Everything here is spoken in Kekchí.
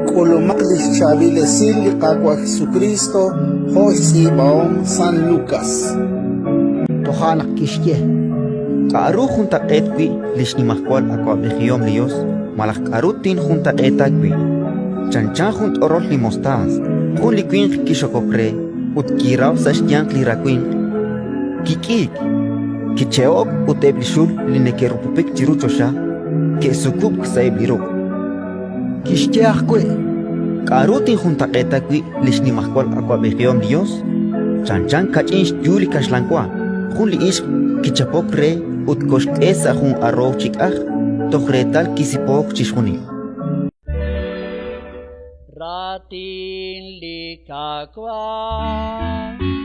K'ulumaq li xchaab'il esil li Qaawa' Jesukriist jo' xtz'iib'ahom San Lukas. Toja' naq kixye: K'aru juntaq'eet wi' li xnimajwal awab'ejihom li Yos malaj k'aru tinjuntaq'eeta wi'? Chanchan jun t'orol li mostaas: jun li winq kixokok re ut kiraw sa' xyanq li rawimq. Kik'iik, kiche'ok ut eb' li xul li neke'rupupik chiru choxa ke'sukub'k sa'eb' li ruq'. Kixye ajwi': K'aru tinjuntaq'eeta wi' li xnimajwal awab'ejihom li Yos? Chanchan kach'in xyu li kaxlan wa: jun li ixq kichapok re ut koxk'e sa' jun aroow chi k'aj, toj reetal kisipook chixjunil. Raatin li Qaawa'.